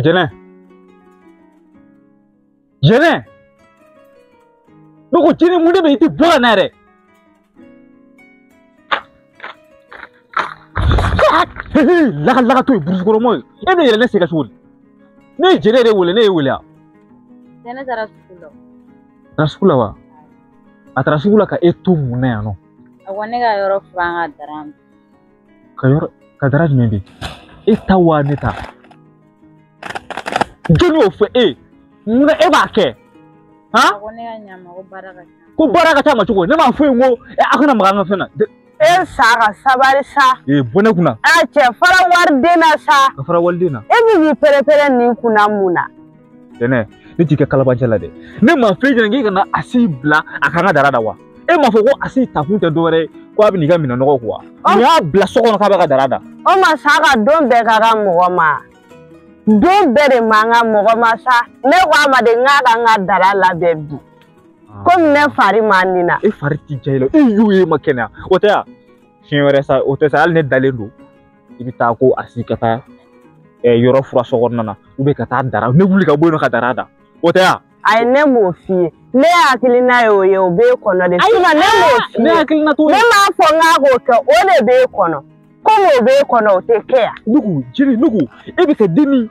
Jɛnɛ. Jɛnɛ. Ne ko jɛnɛ mun de bɛ i tɛ bɔ ka na yɛrɛ. Laka laka to ye burusi kɔnɔ mɔgɔ ye. E bɛ yɛlɛ ne sen kan cogo di? Ne ye jɛnɛ yɛrɛ wele, ne ye wele wa? Jɛnɛ taara sugu la. A taara sugu la wa? A taara sugu la ka e to mun na yan nɔ? A ko ne ka yɔrɔ furan ka dara. Ka yɔrɔ ka dara jumɛn bɛ? E ta wa ne ta? Jɔnni y'o fɔ e ye? Munna e b'a kɛ? Han? A ko ne ka ɲa ma ko baara ka ca. Ko baara ka ca ma cogo di? Ne m'a fɔ ye ko a kana maga an ka fɛn na. E sa ka sabali sa. Ee bɔ ne kunna. A cɛ fara wariden na sa. Ka fara waliden na. E bɛ k'i pɛrɛ-pɛrɛ nin kunna mun na? Jɛnɛ, ne t'i kɛ kalabanciya la dɛ. Ne m'a f'e ɲɛna k'e kana Asi bila a k'an ka dara da wa? E m'a fɔ ko Asi takun tɛ dɔwɛrɛ ye ko a bɛ n'i ka minɛn nɔgɔ ko wa? Nin y'a bila so kɔnɔ k'a bɛ ka dara da. O ma sa ka don bɛɛ ka kan mɔgɔ ma. Don bɛɛ de man kan mɔgɔ ma sa. Ne ko a ma de n k'a ka n ka dara labɛn bi. Komi ne fari man di na. E fari ti diya i la, e y'o ye ma kɛnɛya. O tɛ wa? Siɲɛ wɛrɛ sa, o tɛ sa, hali ne dalen don. I bɛ taa ko Asi ka taa yɔrɔ fura so kɔnɔna na, ou bien ka taa dara, ne wuli ka bɔ yen nɔ ka dara da. O tɛ wa? Ayi, ne m'o f'i ye. Ne hakilina y'o ye, o b'e kɔnɔ de. Sinon ne m'o f'i ye. Ne hakilina t'o ye. Ne m'a fɔ n k'a k'o kɛ, o de b'e kɔnɔ. Komi o b'e kɔnɔ, o tɛ kɛ yan. Ne ko jeli, ne ko e bɛ ka den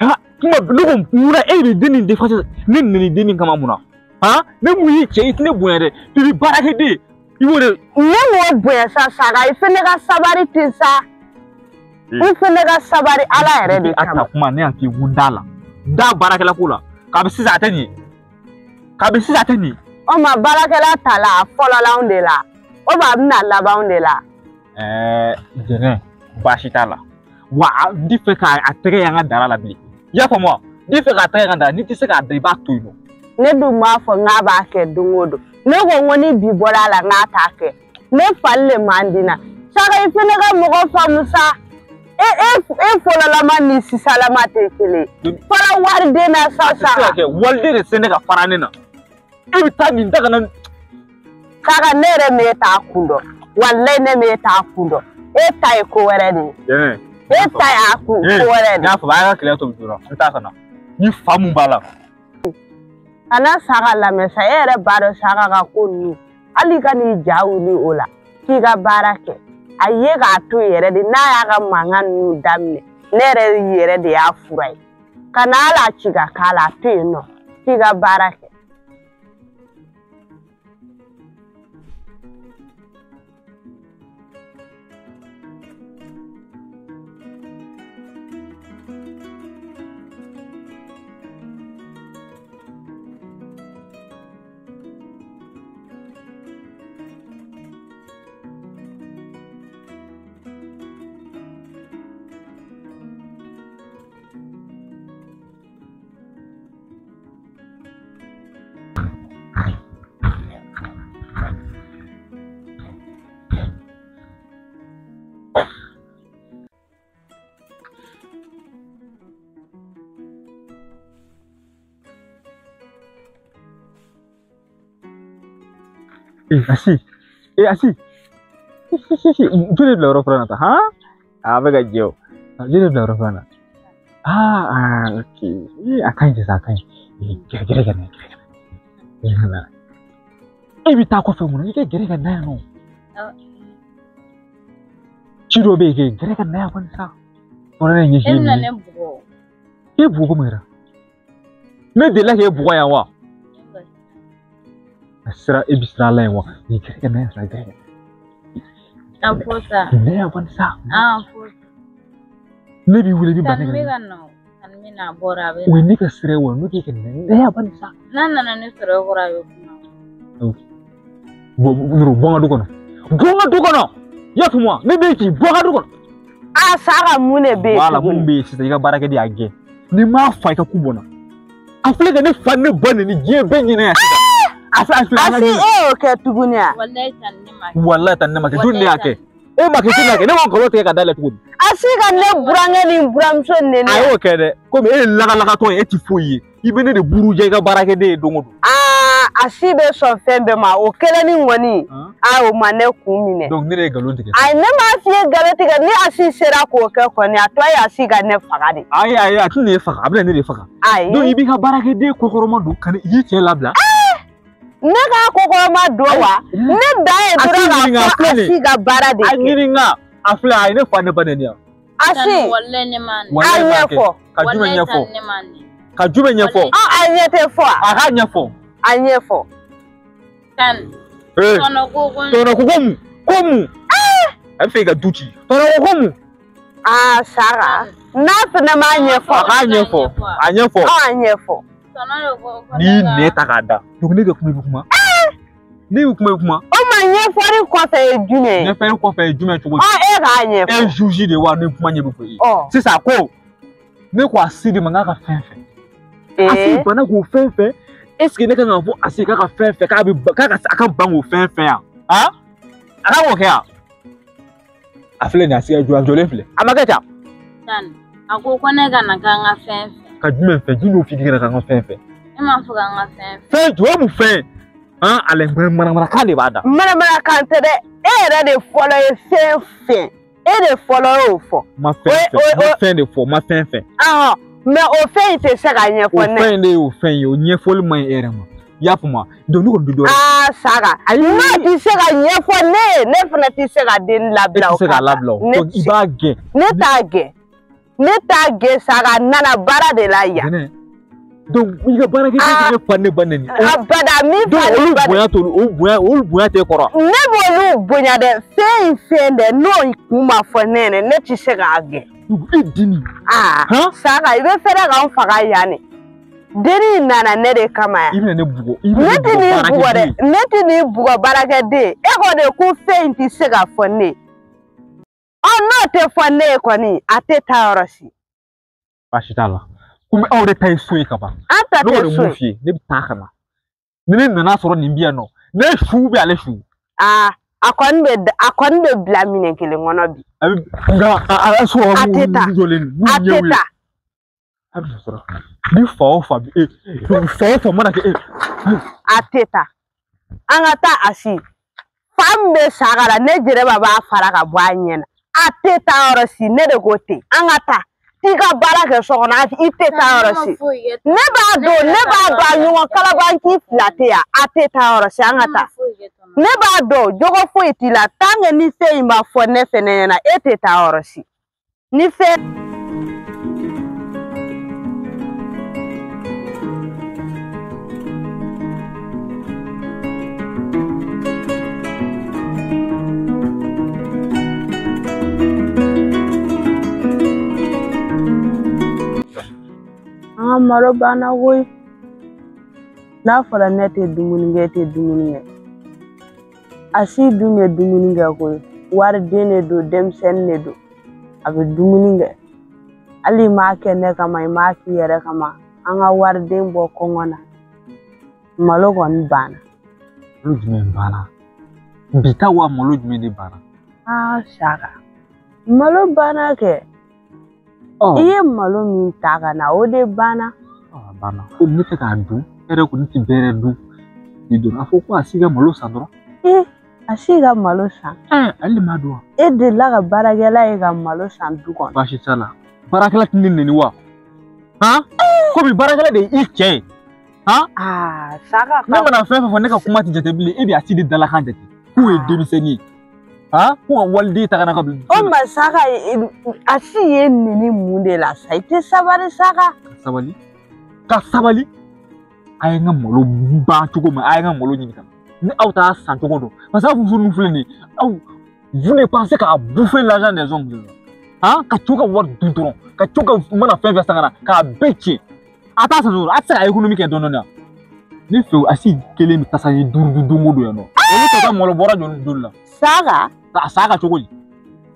ha kuma, ne ko munna e bɛ den nin défense ne neni den nin kama mun na? Han, ne mun y'i cɛ, i tɛ ne bonya dɛ. I bɛ baarakɛden, i b'o de. Ne m'o bonya sa, Saga, i fɛnɛ ka sabali ten sa. I fɛnɛ ka sabali Ala yɛrɛ de kama. A ta kuma ne y'a f'i ye ko n t'a la. N t'a baarakɛla ko la. Kabi sisan a tɛ nin ye. Kabi sisan a tɛ nin ye. O ma baarakɛla ta la, a fɔlɔla anw de la. O ma a bɛna laban anw de la. Jɛnɛ, baasi t'a la. Wa n t'i fɛ k'a tɛgɛ y'an ka dara la bilen. I y'a faamu wa? N t'i fɛ k'a tɛgɛ y'an ka dara, n'i tɛ se k'a da i b'a to yen nɔ. Ne dun b'a fɔ n k'a b'a kɛ don o don. Ne ko n ko ni bi bɔra a la n k'a t'a kɛ. Ne fali le man di n na. Saka i fɛnɛ ka mɔgɔ faamu sa. E fɔlɔlama ni sisanlama tɛ kelen ye. Fara wariden na sa Saka. Waliden de tɛ se ne ka fara ne na. E bɛ taa nin ta ka na. Saka ne yɛrɛ m'e t'a kun dɔn. Walayi ne m'e t'a kun dɔn. E ta ye ko wɛrɛ de ye. E ta y'a kun ko wɛrɛ de ye. N y'a fɔ a y'a ka kɛlɛ tobi joona. N bɛ taa ka na. Ni fa mun b'a la. Kana Saka lamɛn sa, e yɛrɛ b'a dɔn Saka ka ko ninnu. Hali i ka n'i ja wuli o la k'i ka baara kɛ. A ye k'a to yen yɛrɛ de, n'a y'a ka mankan ninnu daminɛ, ne yɛrɛ de y'a fura ye. Ka na hali a ci ka k'a la, a to yen nɔ k'i ka baara kɛ. Asi, Asi, joli bila yɔrɔ filanan ta, han? A bɛ ka jɛ o. Joli bila yɔrɔ filanan na. Ah, ok. A ka ɲi sisan, a ka ɲi. Gɛrɛ gɛrɛ ka na, gɛrɛ ka na. E bɛ taa kɔfɛ mun na? I ka gɛrɛ ka na yan nɔ. Ci dɔ bɛ yen kɛ, gɛrɛ ka na yan kɔni sa. Fɔlɔ ne ɲɛsin. E bɛna ne bugɔ. E bugɔ ko mun kɛra? Ne delila k'e bugɔ yan wa? A sira e bɛ siran Ala ye wa? Ni gɛrɛ ka na yan sa, gɛrɛ ka na. A fɔ sa. Ne y'a kɔni sa. A fɔ. Ne b'i wele i bɛ ban ne ka. Bɛ ka na o. Ani bɛ na a bɔra a bɛ. O ye ne ka sira ye wa? N'o k'e ka na ne y'a kɔni sa. N'a nana ne sɔrɔ e kɔrɔ a bɛ kuma. Bɔ bɔ n ka du kɔnɔ. Bɔ n ka du kɔnɔ. I y'a faamu wa? Ne bɛ k'i bɔ n ka du kɔnɔ. A Saka mun de bɛ yen? Wala mun bɛ yen sisan i ka baarakɛden y'a gɛn. N'i m'a fa i ka ku bɔ n na. A filɛ ka ne fa ne ba neni diɲɛ bɛɛ ɲɛna yan sisan. Asi e y'o kɛ tuguni wa? Walayi tan ne ma kɛ. Walayi tan ne ma kɛ. Jɔn de y'a kɛ? E ma kɛ, jɔn de y'a kɛ? Ne ma nkalon tigɛ ka da la cogo di? Asi ka ne burankɛ ni n buramuso neni. A y'o kɛ dɛ. Komi e ye lakalakatɔ ye, e ti foyi ye. I bɛ ne de buruja i ka baarakɛden ye don o don. Aa A si bɛ sɔn fɛn bɛɛ ma o kelen ni ŋɔni a o ma ne kun minɛ. Donc ne de ye nkalon tigɛ. Ayi ne m'a f'i ye nkalon tigɛ ni a si sera k'o kɛ kɔni a tɔ ye a si ka ne faga de. Ayi ayi a tɛ ne faga a bɛna ne de faga. Ayi. Donc i b'i ka baarakɛden kɔkɔrɔma don ka i cɛ labila. Ne k'a kɔkɔrɔma don wa ne dan ye dɔrɔn k'a fɔ a si ka baara de kɛ. A ɲininka a filɛ a ye ne fa ne ba nɛni yan. A si a ɲɛfɔ. Ka jumɛn ɲɛfɔ. Ka jumɛn ɲɛfɔ. A ɲɛ tɛ fɔ a k'a ɲɛfɔ. A ɲɛfɔ. Tan. Tɔnɔ ko ko mun ko mun. A bɛ fɛ i ka du ci. Tɔnɔ ko ko mun. Aa Saka n'a fana m'a ɲɛfɔ. A k'a ɲɛfɔ a ɲɛfɔ. A ɲɛfɔ. N'i y'i nɛn ta k'a da. Donc ne ka kuma i bɛ kuma. Ne bɛ kuma i bɛ kuma. O ma ɲɛfɔli kɔfɛ ye jumɛn ye. Ɲɛfɔli kɔfɛ ye jumɛn cogo di. E k'a ɲɛfɔ. E juge de wa ne kuma ɲɛ bɛ fɔ i ye. Sisan ko ne ko a si de ma k'a ka fɛn fɛn. A si banna k'o fɛn fɛn. Est-ce que ne kan ka fɔ a si k'a ka fɛn fɛn k'a bɛ k'a ka a ka ban k'o fɛn fɛn yan? Han? A kan k'o kɛ yan? A filɛ nin ye a si ka jɔ a jɔlen filɛ. A ma kɛ tan. Tan a ko ko ne ka na k'an ka fɛn fɛn. Ka jumɛn fɛn? Jumɛn y'o f'i k'i kana k'an ka fɛn fɛn? Ne m'a fɔ k'an ka fɛn fɛn. Fɛn jumɛn mun fɛn? Han ale manamanakan de b'a da. Manamanakan tɛ dɛ. E yɛrɛ de fɔlɔ ye fɛn fɛn. E de fɔlɔ y'o fɔ. Ma fɛn fɛn. Ma fɛn de fɔ. Ma fɛn fɛn. Mais o fɛn in tɛ se ka ɲɛfɔ ne. O fɛn in de y'o fɛn ye o ɲɛfɔli man ɲi e yɛrɛ ma. I y'a faamu wa? Donc ne kɔni bɛ dɔ wɛrɛ. Aa Saka n'a tɛ se ka ɲɛfɔ ne ye ne fana tɛ se ka den labila o E tɛ se k'a labila o. Donc i b'a gɛn. Ne t'a gɛn. Ne t'a gɛn Saka a nana baara de la yan. Donc i ka baarakɛden tɛ ne fa ne ba nɛni. Abada min fa ne ba. Donc olu bonya t'olu o bonya olu bonya t'e kɔrɔ. Ne b'olu bonya dɛ fɛn in fɛn dɛ n'o kun ma fɔ ne ɲɛna ne tɛ se k'a gɛn. E dimi. Aa Saka i bɛ fɛrɛ k'an faga yan de. Denni in nana ne de kama yan. I bɛna ne bugɔ. Ne tɛ n'i bugɔ dɛ ne tɛ n'i bugɔ baarakɛden e ko de ko fɛn in tɛ se ka fɔ ne ye. Ɔ n'o tɛ fɔ ne ye kɔni a tɛ taa yɔrɔ si. Baasi t'a la. Komi aw yɛrɛ ta ye so ye ka ban. An ta tɛ so ye. Ne kɔni mun f'i ye ne bɛ taa ka na. Ni ne nana sɔrɔ nin bi yan nɔ ne su bɛ ale su. Aa a kɔni bɛ bila minɛn kelen kɔnɔ bi. A bɛ nka a sɔrɔ a tɛ taa a tɛ taa. A bɛ sɔrɔ ni fa o fa bɛ e fa o fa mana kɛ e. A tɛ taa an ka taa a si fa min bɛ Saka la ne Jɛnɛba b'a fara ka bɔ a ɲɛ na a tɛ taa yɔrɔ si ne de ko ten an ka taa. I ka baara kɛ so kɔnɔ i tɛ taa yɔrɔ si ne b'a dɔn ne b'a dɔn a ɲɔgɔn kalabanci fila tɛ yan a tɛ taa yɔrɔ si an ka taa ne b'a dɔn jogo foyi t'i la tant que ni fɛn in ma fɔ ne fɛnɛ ɲɛna e tɛ taa yɔrɔ si ni fɛn. An ka malo banna koyi n'a fɔra ne tɛ dumuni kɛ e tɛ dumuni kɛ a si dun bɛ dumuni kɛ koyi wariden de don denmisɛnnin de don a bɛ dumuni kɛ hali i m'a kɛ ne kama i m'a k'i yɛrɛ kama an ka wariden bɔ kɔngɔ na malo kɔni banna. Malo jumɛn banna? Bi ta wa malo jumɛn de banna? Aa Saka malo banna kɛ. I ye malo min ta ka na o de banna. A banna komi ne tɛ k'a dun e yɛrɛ kɔni tɛ bɛrɛ dun ni donna a fɔ ko a si ka malo san dɔrɔn. Ee a si ka malo san. Ale de m'a dun wa. E delila ka baarakɛla ye ka malo san du kɔnɔ. Baasi t'a la baarakɛla tɛ ne nɛni wa? Han komi baarakɛla de ye i cɛ ye. Han. Aa Saka. Ne mana fɛn fɛn fɔ ne ka kuma tɛ jate bilen e bɛ a si de dalakan jate k'o ye denmisɛnnin ye. Han ko ka waliden ta ka na ka bila. O ma Saka a si ye nɛni mun de la sa i tɛ sabali Saka. Ka sabali ka sabali a ye n ka malo ban cogo min a ye n ka malo ɲini ka na ni aw t'a san cogo dɔn parce que aw muso ninnu filɛ nin ye aw vous ne pensez qu'à bouffer l'argent des hommes han ka to ka wari dun dɔrɔn ka to ka mana fɛn fɛn san ka na k'a bɛɛ tiɲɛ a t'a san cogo dɔn a tɛ se ka économie kɛ dɔɔnin dɔɔnin ne fɛ a si kelen bɛ tasa ye duuru dun don o don yan nɔ olu tɔ ka malo bɔra joli joli la. Saka. A sa ka cogo di.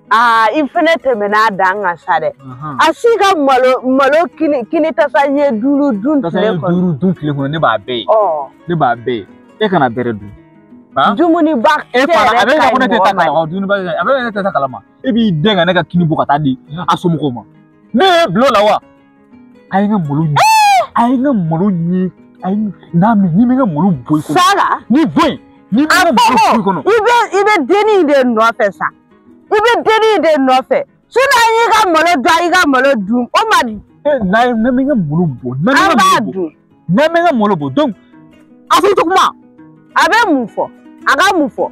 Aa i fɛnɛ tɛmɛna a dan kan sa dɛ. A si ka malo kini tasa ɲɛ duuru dun tile kɔnɔ. Tasa ɲɛ duuru dun tile kɔnɔ ne b'a bɛɛ ye. Ne b'a bɛɛ ye e kana bɛrɛ dun. Dumuniba e fa a bɛ ko ne tɛ taa kalama dumuniba a bɛ ne tɛ taa kalama e b'i den ka ne ka kini bɔ ka taa di a somɔgɔw ma ne ye bulon la wa. A ye n ka malo ɲini a ye n ka malo ɲini Ayi n'a min ni min ka malo bɔ i kɔnɔ. Saka. Ni bɔ yen. Ni min ka malo bɔ i kɔnɔ. I bɛ dennin in de nɔfɛ sa. I bɛ dennin in de nɔfɛ. Sinon an y'i ka malo dun, an y'i ka malo dun. O ma. N'a ye min ka malo bɔ. An b'a dun. N'a min ka malo bɔ donc. A fɔ i tɛ kuma. A bɛ mun fɔ? A ka mun fɔ?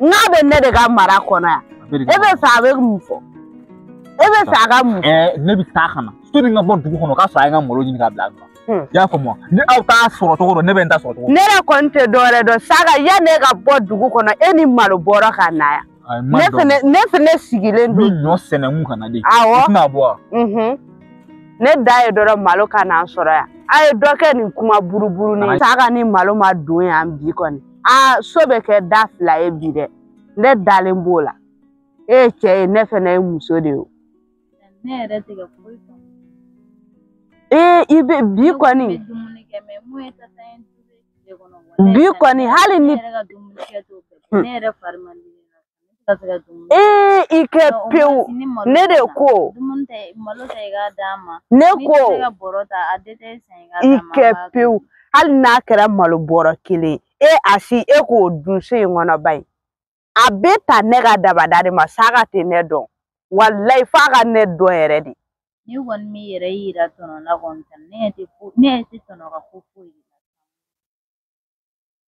N'a bɛ ne de ka mara kɔnɔ yan. E bɛ fɛ a bɛ mun fɔ? E bɛ fɛ a ka mun fɔ? Ne bɛ taa ka na. Soni n ka bɔ dugu kɔnɔ k'a sɔrɔ a ye n ka malo ɲini k'a bila a nɔ. I y'a faamu wa? Ni aw t'a sɔrɔ cogo dɔn ne bɛ n ta sɔrɔ cogo. Ne yɛrɛ kɔni tɛ dɔwɛrɛ dɔn Saka yanni e ka bɔ dugu kɔnɔ e ni malo bɔra ka na yan. Ne fɛnɛ sigilen don. N bɛ ɲɔ sɛnɛ mun kana de. Awɔ. I tɛna bɔ wa? Ne da ye dɔrɔn malo ka n'an sɔrɔ yan. A ye dɔ kɛ nin kuma buruburu ni. Saka ni malo ma don yan bi kɔni. Aa so bɛ kɛ da fila ye bi dɛ. Ne dalen b'o la. E ye cɛ ye ne fɛnɛ ye muso de ye. Ne yɛrɛ tɛ ka foyi faamu. Ee i bɛ bi kɔni. Bi kɔni hali ni. Ee i kɛ pewu ne de ko. Ne ko. I kɛ pewu hali n'a kɛra malo bɔrɔ kelen e a si e k'o dun so in kɔnɔ ba in. A bɛ ta ne ka dabada de ma Saka tɛ ne dɔn walayi f'a ka ne dɔn yɛrɛ de. Ni kɔni m'i yɛrɛ yira tɔnɔ la kɔni ne tɛ tɔnɔ ka ko foyi de la.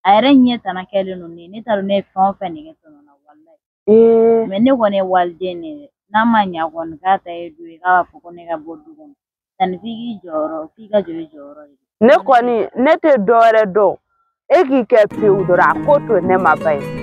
A yɛrɛ ɲɛ tana kɛlen don ne t'a dɔn ne ye fɛn o fɛn nege tɔnɔ la walayi. Mɛ ne kɔni ye waliden de ye n'a ma ɲa kɔni k'a ta ye du ye k'a b'a fɔ ko ne ka bɔ du kɔnɔ tani f'i k'i jɔyɔrɔ f'i ka jɔ i jɔyɔrɔ de. Ne kɔni ne tɛ dɔwɛrɛ dɔn e k'i kɛ pewu dɔrɔn a ko to ne ma ba ye.